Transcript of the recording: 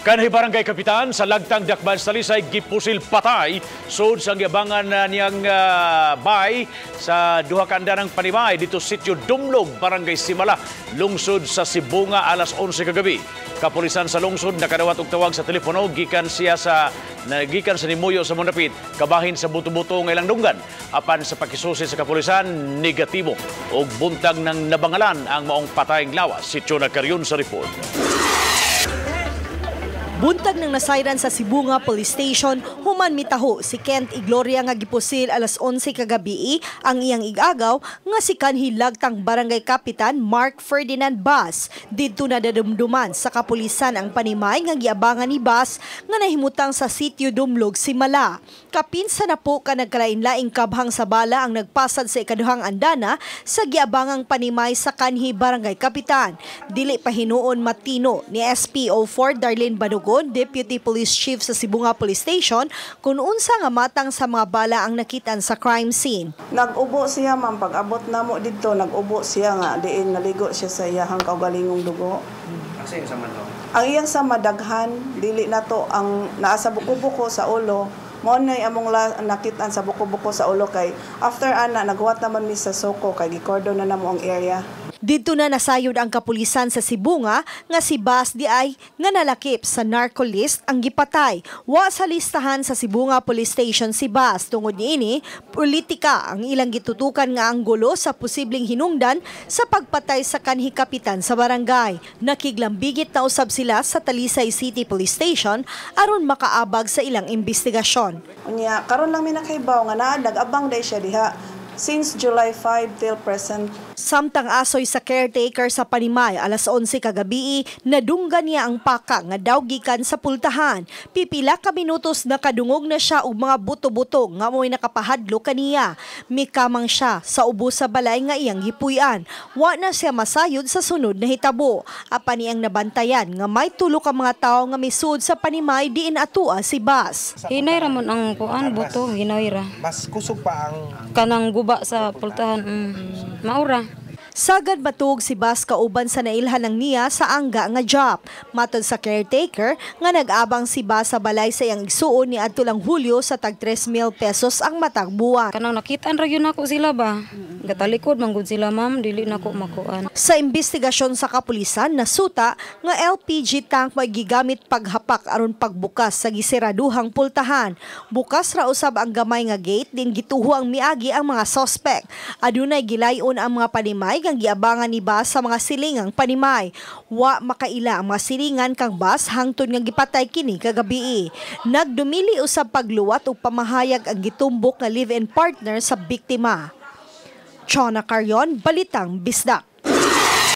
Kanhi barangay kapitan sa Lagtang, Dakban sa Talisay gipusil patay sud sa giabangan niyang bay sa duha ka andanang panimay didto sitio Dumlog, Barangay Simala, lungsod sa Sibonga alas 11 kagabi. Kapulisan sa lungsod nakadawat og tawag sa telepono gikan sa nimuyo sa munapit kabahin sa buto-buto nga ilang dunggan. Apan sa pakisusi sa kapulisan, negatibo og buntag nang nabangalan ang maong patayng lawas. Si Chona Carion sa report. Buntag nang nasayran sa Sibonga Police Station, human mitaho si Kent Igloria nga gipusil alas 11 kagabi ang iyang igagaw nga si kanhi Lagtang Barangay Kapitan Mark Ferdinand Bas. Didto nadadumduman sa kapulisan ang panimay nga giabangan ni Bas nga nahimutang sa sitio Dumlog, Simala. Kapinsa na po ka nagkalain-laing kabhang sa bala ang nagpasad sa ikaduhang andana sa giabangang panimay sa kanhi Barangay Kapitan. Dili pa hinuon matino ni SPO4 Darlene Banugon, Deputy Police Chief sa Sibonga Police Station, kung unsa nga matang sa mga bala ang nakitaan sa crime scene. Nag-ubo siya, ma'am, pag abot namo didto, nag-ubo siya nga diin naligo siya sa iyahang kaugalingong dugo. Asa yung sama to? Ang iyang sama daghan, dili na to ang naa sa buko-buko sa ulo. Mao nay among nakitaan sa buko-buko sa ulo kay after ana naghuwat naman mi sa Soko kay gikordon na namo ang area. Didto na nasayod ang kapulisan sa Sibonga nga si Bas di ay nga nalakip sa narco list ang gipatay. Wa sa listahan sa Sibonga Police Station si Bas. Tungod niini, politika ang ilang gitutukan nga anggulo sa posibleng hinungdan sa pagpatay sa kanhi kapitan sa barangay. Nakiglambigit na usab sila sa Talisay City Police Station aron makaabag sa ilang investigasyon. Unya karon lang mi nakahibaw nga naa nag-abang day siya diha since July 5 till present. Samtang asoy sa caretaker sa panimay alas 11 kagabi, nadunggan niya ang paka nga daw gikan sa pultahan. Pipila ka minutos nakadungog na siya og mga buto-buto nga mo'y nakapahadlo kaniya. Mikamang siya sa ubo sa balay nga iyang gipuy-an. Wa na siya masayod sa sunod na hitabo. Apan iyang nabantayan nga may tulo ka mga tawo nga misud sa panimay diin atua si Bas. Hinay ra mon ang kuan buto, hinay ra. Mas kusog pa ang Kanang guba sa pultahan. Maura. Sagad matug si Bas kauban sa nailhan ng niya sa angga nga job. Matod sa caretaker nga nag-abang si Bas sa balay sa iyang igsuon ni adto lang Hulyo sa tag 3,000 pesos ang matag buwan. Kanang nakitaan ra gyud nako sila ba. Gatalikod man gud sila, ma'am, dili nako makuan. Sa investigasyon sa kapulisan, nasuta nga LPG tank may gigamit paghapak aron pagbukas sa giseraduhang pultahan. Bukas ra usab ang gamay nga gate din gituho ang miagi ang mga sospek. Adunay gilayon ang mga panimay kang giabangan ni Bas sa mga silingang panimay. Wa makaila ang mga silingan kang Bas hangtod nga gipatay kini kagabi. Nagdumili usab pagluwat ug pamahayag ang gitumbok nga live-in partner sa biktima. Chona Carion, Balitang Bisdak.